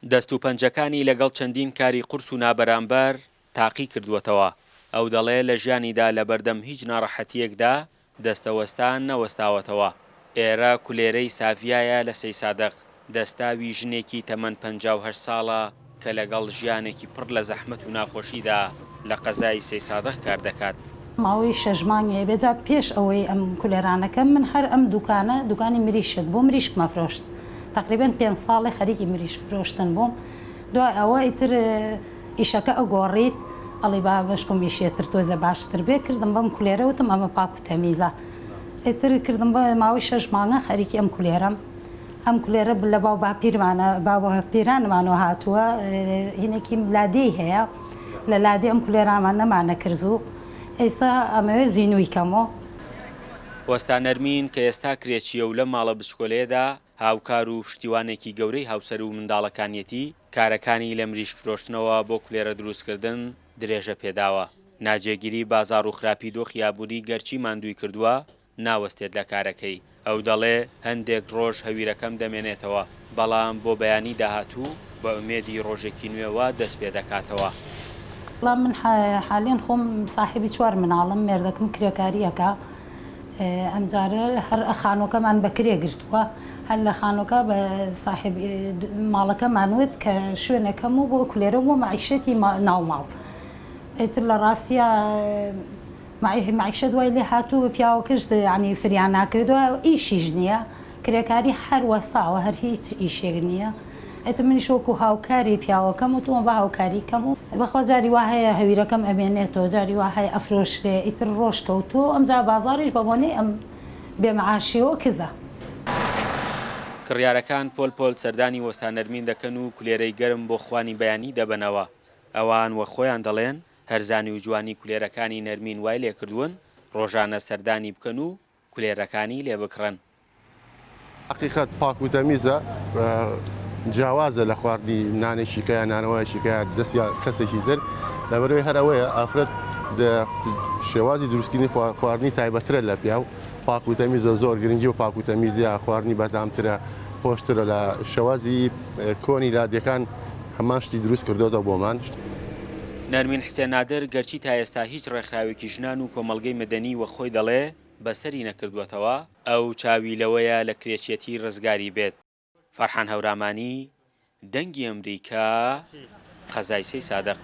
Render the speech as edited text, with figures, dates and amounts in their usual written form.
دەست و پەنجەکانی لەگەڵ چەندین کاری قورس و نابەرامبەر تاقی کردووەتەوە. ئەو دەڵێ لە ژیانیدا لەبەردەم هیچ ناڕەحەتییەکدا دەستەوەستان نەوەستاوەتەوە. ئێرە کولێرەی ساڤیایە لە سەیسادق، دەستاوی ژنێکی تەمەن 58 ساڵە کە لەگەڵ ژیانێکی پڕ لە زەحمەت و ناخۆشیدا لە قەزای سەیسادق کار دەکات. ماوەی شەش مانگێ بێ جا پێش ئەوەی ئەم کولێرانە کەم من هەر ئەم دوکانە دوکانی مریشک بوو مریشکم ئەفرۆشت تەقریبەن پێنج ساڵێ خەریکی مریشک فرۆشتن بووم دوای ئەوە ئیتر ئیشەکە ئەگۆڕیت ئەڵی با بەشکم ئیشێ تر تۆزێ باشتر بێ کردم بەم کولێرە وتم ئەمە پاک و تەمیزە ئیتر کردم بە ماوەی شەش مانگە خەریکی ئەم کولێرەم ئەم کولێرە لە باو باپیرمانە باوباپیرانمانەوە هاتووە هینێکی لادێی هەیە لە لادێ ئەم کولێرانمان نەمانە کرزوو ئێستا ئەمەوێ زینووی کەمۆ. وەستا نەرمین کە ئێستا کرێچییە و لەم ماڵە بچکۆلەیەدا هاوکار و پشتیوانێکی گەورەی هاوسەر و منداڵەکانیەتی، کارەکانی لە مریشک فرۆشتنەوە بۆ کولێرە دروستکردن درێژە پێداوە. ناجێگیری بازاڕ و خراپی دۆخی ئابووری گەرچی ماندووی کردووە، ناوەستێت لە کارەکەی. ئەو دەڵێ، هەندێک ڕۆژ هەویرەکەم دەمێنێتەوە، بەڵام بۆ بەیانی داهاتوو بە ئومێدی ڕۆژێکی نوێوە دەست پێ دەکاتەوە. وەڵا من حالیەن خۆم ساحێبی چوار مناڵم، مێردەکم کرێکاری ئەکا، ئەمجارە هەر خانووەکەمان بە کرێ گرتووە، هەر لە خانووەکە بە ساحێب ماڵەکەمان وت کە شوێنێک هەم و بۆ کولێرە و بۆ مەعیشەتی ناو ماڵ. ئیتر لە ڕاستیا مەعیشەت وای لێ هاتوو پیاوەکەش یانی فریا ناکەوێت دوای ئەوە ئیشیش نییە کرێکاری هەر وەستاوە هەر هیچ ئیشێک نییە ئیتر منیش وەکو هاوکاری پیاوەکەم وتومە با هاوکاری کەم و بەخوا جاری وا هەیە هەویرەکەم ئەمێنێتەوە جاری وا هەیە ئەفرۆشرێ ئیتر ڕۆژ کەوتووە ئەمجا بازاڕیش بە بۆنەی ئەم بێ معاشیەوە کزە. کڕیارەکان پۆل پۆل سەردانی وەستا نەرمین دەکەن و کولێرەی گەرم بۆ خوانی بەیانی دەبەنەوە. ئەوان وەک خۆیان دەڵێن هەرزانی و جوانی کولێرەکانی نەرمین وای لێکردوون ڕۆژانە سەردانی بکەن و کولێرەکانی لێ بکڕن. حەقیقەت پاک و تەمیزە جیاوازە لە خواردنی نانێکی کە یان نانەوایەکی کە دەستی کەسێکی تر لەبەرەوەی هەر ئەوەیە ئافرەت شێوازی دروستکردنی خواردنی تایبەترە لە پیاو پاک و تەمیزە زۆر گرنگی و پاک و تەمیزە خواردنی بەتامترە خۆشترە لە شێوازی کۆنی لادێکان هەمان شتی دروست کردۆتەوە بۆمان. نەرمین حسێن نادر گەرچی تا ئێستا هیچ ڕێکخراوێکی ژنان و کۆمەڵگەی مەدەنی وەک خۆی دەڵێ بەسەری نەکردووەتەوە، ئەو چاوی لەوەیە لە کرێچیەتی ڕزگاری بێت. فەرحان هەورامانی، دەنگی ئەمریکا، قەزای سەیسادق.